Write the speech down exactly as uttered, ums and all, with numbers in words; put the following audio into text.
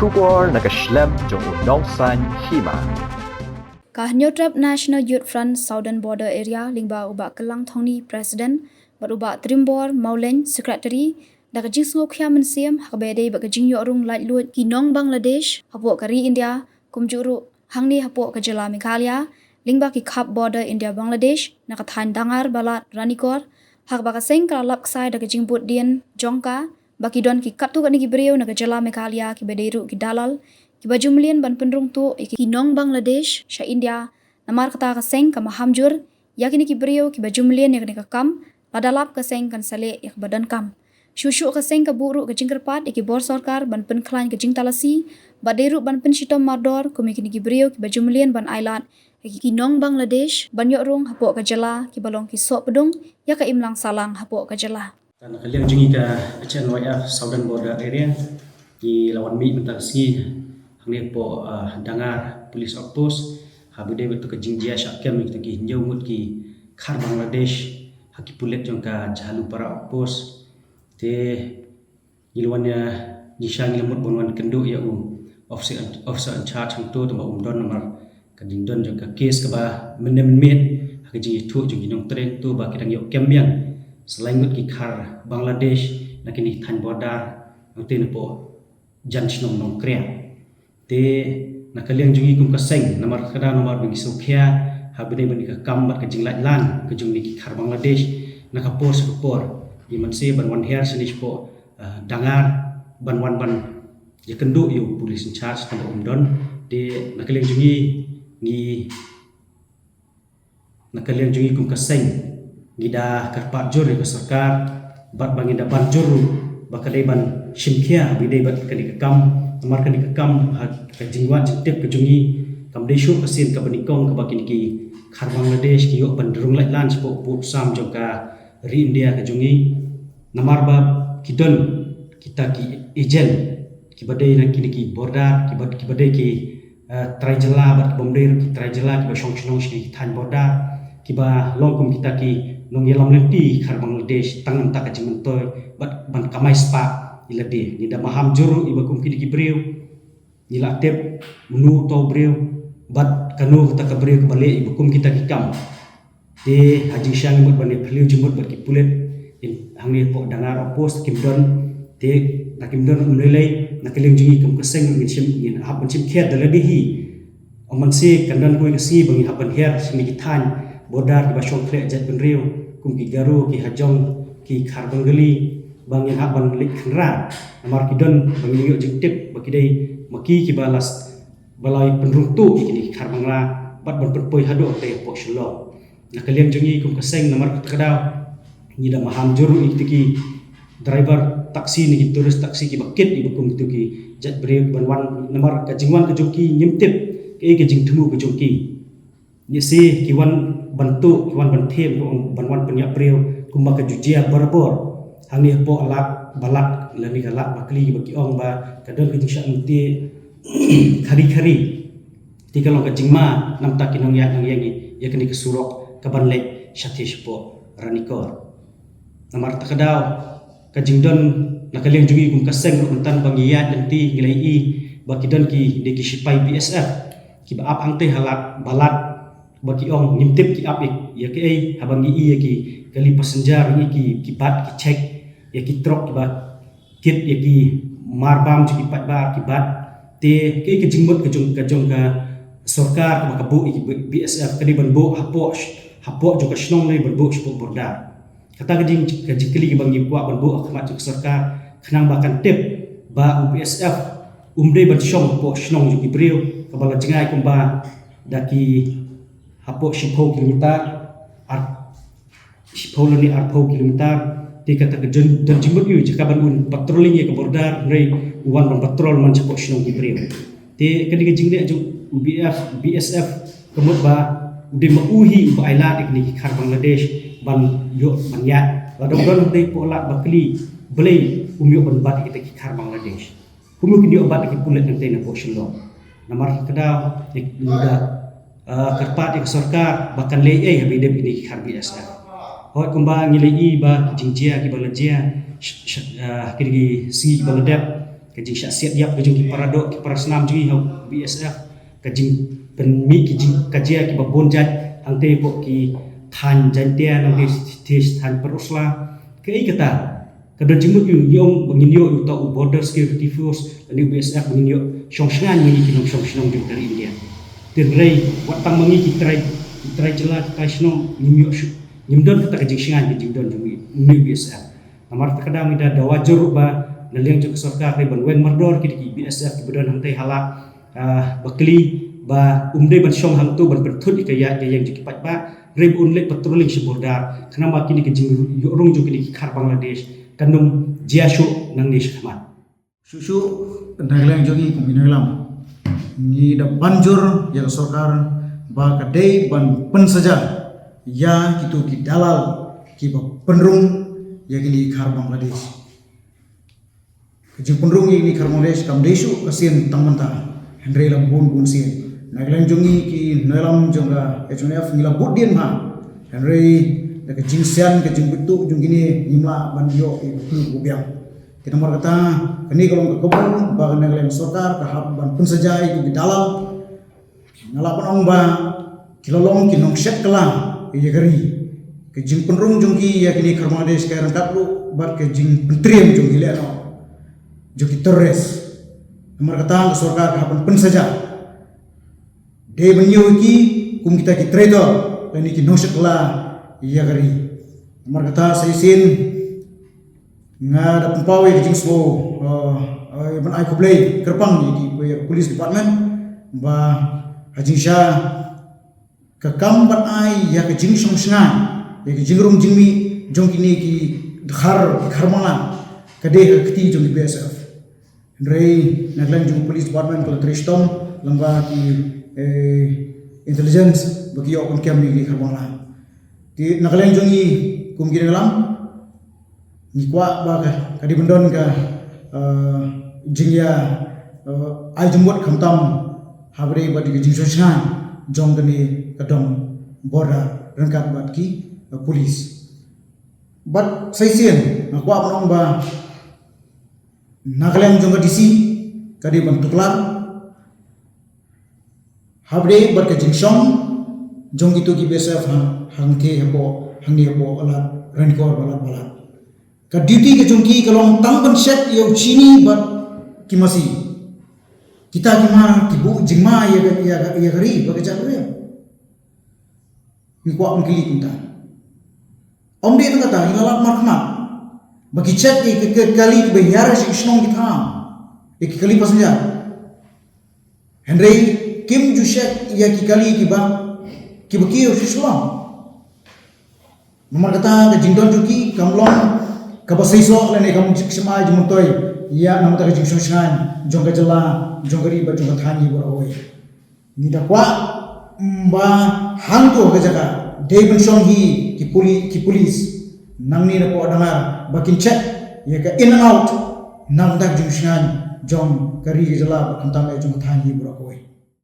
Khubor na ka shlem jong u nongsaiñ hima. Ka Hynñiewtrep National Youth Front Southern Border Area lyngba u Bah Kyllangthongni President bad u Bah Trimbor Mawleng Secretary da ka jingsngewkhia mynsiem ha kaba ïadei bad ka jingïoh rung laitluid ki nong Bangladesh hapoh ka ri India, kumjuh ruh hangne hapoh ka jylla Meghalaya, lyngba ki khap border India Bangladesh, na ka thaiñ Dangar Balat Ranikor, ha kaba ka seng ka la lap ksai da ka jingbud dien jong ka ba ki don ki katto katne ki briew na ka jylla Meghalaya kiba dei ruh ki dalal kiba ju mlien ban pynrung tuh ïa ki nong Bangladesh sha India. Namar kata ka seng ka maham jur ïa kine ki briew kiba ju mlien ïa kane ka kam, lada lap ka seng kan sa leh ïa kaba donkam. Shuh shuh ka seng ka buh ruh ka jingkyrpad ïa ki bor sorkar ban pynkhlaiñ ka jingtalasi bad dei ruh ban pynshitom mardor kum ïa kine ki briew kiba ju mlien ban ailad ïa ki nong Bangladesh ban ïoh rung hapoh ka jylla kiba long ki sohpdung ïa ka imlang sahlang hapoh ka jylla. Tang na ka liang jong ngi ka H N Y F Southern Border Area, ngi la wan mih mynta ka sngi hangne hapoh, ah, Dangar Police Outpost, ha ba ïadei bad ka jingjia shah kem ïa kita ki hynñiew ngut ki khar Bangladesh ha ki pulit jong ka Jahalupara Outpost. Te ngi la wan ïa, ngi sha ngi la mut ban wan kynduh ïa u officer, officer in charge hangto, tang ba um don namar ka jingdon jong ka case kaba mynne mynmiet ha ka jingïathuh jong ki nongtrei to ba ki dang ïoh kem biang sa lai ngut ki khar Bangladesh na kine ki thaiñ border, nangta napoh jan shnong Nongkriah. Te na ka liang jong ngi kum ka seng, namar kata namar ba ngi sngewkhia ha ba ïadei bad ka kam bad ka jinglaitlang ka jong kine ki khar Bangladesh na ka por sha ka por. Ngi mynshwa ban wan hiar shane shapoh, ah, Dangar ban wan ban ïakynduh ïa u police in charge tang ba um don. Te na ka liang jong ngi, ngi, na ka liang jong ngi kum ka seng, ngi da kyrpad jur ïa ka sorkar bad ba ngi da ban jur ruh ba ka dei ban shim khia ba ïadei bad kane ka kam. Namar kane ka kam ha ka jingwad jingtip ka jong ngi kam dei shuh ka sien kaba nyngkong kaba kine ki khar Bangladesh ki ïoh ban rung laitlang shapoh u pud u sam jong ka ri India ka jong ngi. Namar ba ki don kita ki agent kiba dei na kine ki border, kiba, kiba dei ki, eh, trai jylla bad kibym dei ruh ki trai jylla kiba shong shnong sha ki thaiñ border, kiba long kum kita ki nongïalam lynti khar Bangladesh tang namar ka jingmyntoi bad ban kamai spah ïa lade. Ngi da maham jur ruh ïa ba kum kine ki briew. Ngi la tip uno uto u briew bad kano kata ka briew kaba leh ïa ba kum kita ki kam. Te ha jingshisha ngi mut ban ïa phylliew jingmut bad ki pulit ïa hangne hapoh Dangar Outpost, kim don. Te da kim don um lei lei, na ka liang jong ngi kum ka seng ngin shim, ngin hap ban shim khia da lade hi. Ym mynshwa kan don kawei ka sngi ba ngin hap ban hiar shane ki thaiñ border kiba shong khleh jaitbynriew kum ki Garo, ki Hajong, ki khar Bengali, ba ngin hap ban leit khynra. Namar ki don ba ngin ïoh jingtip ba ki dei ma ki kiba la s-, ba la pynrung tuh ïa kine ki khar Bangla bad ban pynpoi haduh hangtei hapoh Shillong. Na ka liang jong ngi kum ka seng namar kata ka daw ngi da maham jur ruh ïa kita ki driver taxi ne ki tourist taxi kiba kit ïa ba kum kito ki jaitbynriew ban wan, namar ka jingwan ka jong ki ngim tip kaei ka jingthmu ka jong ki. Ngi sngewsih ki wan ban tuh, ki wan ban them, ki wan ban wan pynïap briew kumba ka ju jia barabor. Hangne hapoh Lad Balat lane ka Lad Bakli ba ki ong ba ka don ka jingshah mute khari khari. Te ka long ka jingma namar ki nongïaid nongïeng ïa kane ka surok kaban leit shatei shapoh Ranikor. Namar kata ka daw ka jingdon na ka liang jong ngi kum ka seng ruh mynta ba ngi ïaid lynti ngi la ïohi ba ki don ki dei ki shipai B S F kiba ap hangtei ha Lad Balat ba ki ong ngim tip ki ap ïa, ïa kaei, haba ngi ïohi ïa ki kali passenger, ïa ki, ki bat, ki check ïa ki trok kiba kit ïa ki marbam jong ki paidbah, ki bat. Te kaei ka jingmut ka jong, ka jong ka sorkar kaba ka buh ïa ki B-, B S F, ka dei ban buh hapoh sh-, hapoh jong ka shnong ne ban buh shapoh border. Kata ka jing, ka jingkylli kaba ngi kwah ban buh ha khmat jong ka sorkar, khnang ba kan tip ba u B S F um dei ban shong hapoh shnong jong ki briew, kaba la jngai kumba da ki hapoh shiphew kilometer, ar, shiphew lane arphew kilometer, te kata ka jon, jon jingmut ïa u, jaka ban un patrolling ïa ka border, hynrei u wan ban patrol man shapoh shnong ki briew. Te kane ka jingleh jong u B F, B S F, ka mut ba u dei ma u hi uba ailad ïa kine ki khar Bangladesh ban ïoh ban ïaid. Lada u don hangtei hapoh Lad Bakli, balei um ïoh ban bat ïa kita ki khar Bangladesh? Kumno kin ïoh bat ïa ki pulit hangtei napoh Shillong? Namar kata ka daw ngi da, ah, kyrpad ïa ka sorkar ba kan leh ei ha ba ïadei bad kine ki khar B S F. Hooid, kumba ngi la ïohi ba ki jingjia kiba la jia sh-, sh-, ah, kine ki sngi kiba la dep, ka jingshah siat ïap ka jong ki paradoh ki parasnam jong ngi ha BSF, ka jingpynmih ki jingkajia kiba bun jait hangtei hapoh ki thaiñ Jaintia, nangne thaiñ Pynursla. Kaei kata ka don jingmut ïa ngi ong ba ngin ïoh uta u Border Security Force lane u BSF ba ngin ïoh shong shngaiñ ïa ngi ki nongshong shnong jong ka ri India. Hynrei wat tang ma ngi ki trai, ki trai jylla, ki trai shnong, ngim ïoh shu, ngim don kata ka jingshngaiñ ka jingdon jong ngi, une u BSF. Namar kata ka daw ngi da dawa jur ba na liang jong ka sorkar dei ban weng mardor kine ki BSF kiba don hangtei ha la, ah, ba kylli ba um dei ban shong hangto ban pynthut ïa ka ïaid ka ïeng jong ki paidbah, hynrei ba un leit patrolling sha border, khnang ba kine ki jingïohrung jong kine ki khar Bangladesh kan ym jia shuh nangne shakhmat. Shuh shuh, na ka liang jong ngi kum ki nongïalam, ngi da ban jur ïa ka sorkar ba ka dei ban pynsaja ïa kito ki dalal kiba pynrung ïa kine ki khar Bangladesh. Ka jingpynrung ïa kine ki khar Bangladesh kam dei shuh ka sien tang mynta, hynrei la bun bun sien. Na ka liang jong ngi ki nongïalam jong ka HYNF ngi la bud dien bha, hynrei da ka jingsian, ka jingbitduh jong kine ngim lah ban ïoh ïa ka klur ka biang. Te namar kata, kane ka long ka khubor ba na ka liang sorkar ka hap ban pynsaja ïa ki dalal. Nga lah ban ong ba ki la long ki nongshet kylla ïa ka ri. Ka jingpynrung jong ki ïa kine ki khar Bangladesh ka ryngkat ruh bad ka jingpyntriem jong ki lehnoh jong ki terrorist. Namar kata ka sorkar ka hap ban pynsaja. Dei ban ïoh ki kum kita ki traitor lane ki nongshet kylla ïa ka ri. Namar kata sa shisien nga da pynpaw ïa ka jingsngew, eh, eh, ban ai khublei kyrpang ïa ki, ïa ka police department ba ha jingshisha ka kam ban ai ïa ka jingshong shngaiñ, ïa ka jingrung jingmih jong kine ki khar, ki khar Bangla ka dei ha ka kti jong ki BSF. Hynrei na ka liang jong ka police department ka la trei shitom lyngba ki, eh, intelligence ba ki ïoh ban kem ïa ki khar Bangla. Te na ka liang jong ngi kum ki nongïalam ngi kwah ba ka, ka dei ban don ka, eh, jingïa, eh, ai jingmut khamtam ha kaba ïadei bad ka jingshong shngaiñ jong kane ka dong border ryngkat bad ki, eh, police. Bad sa shisien nga kwah ban ong ba na ka liang jong ka DC ka dei ban tuklar ha kaba ïadei bad ka jingshong jong kito ki BSF ha, hangtei hapoh, hangne hapoh Lad Ranikor bad Lad Balat. Ka duty ka jong ki ka long tang ban check ïa u shini bad ki masi. Kita ki mar ki buh jingma ïa ka, ïa ka, ïa ka ri bad ka jaitbynriew. Ngi kwah ban kylli kumta. Ym dei tang kata, ngi la lap markhmat ba ki check ïa ki, ki kali kiba hiar sha ki shnong ki thaw, ïa ki kali passenger. Hynrei kim ju check ïa ki kali kiba, kiba kiew sha Shillong. Namar kata ka jingdon jong ki kam long kaba seisoh lane kam jingshemphang jingmyntoi ïa namar ka jingshong shngaiñ jong ka jylla, jong ka ri bad jong ka thaiñ hi baroh kawei. Ngi da kwah, mm, ba hangto ka jaka dei ban shong hi ki puli-, ki police nangne napoh Dangar ba kin check ïa ka in and out na ka bynta ka jingshngaiñ jong ka ri ka jylla bad khamtam eh jong ka thaiñ hi baroh kawei.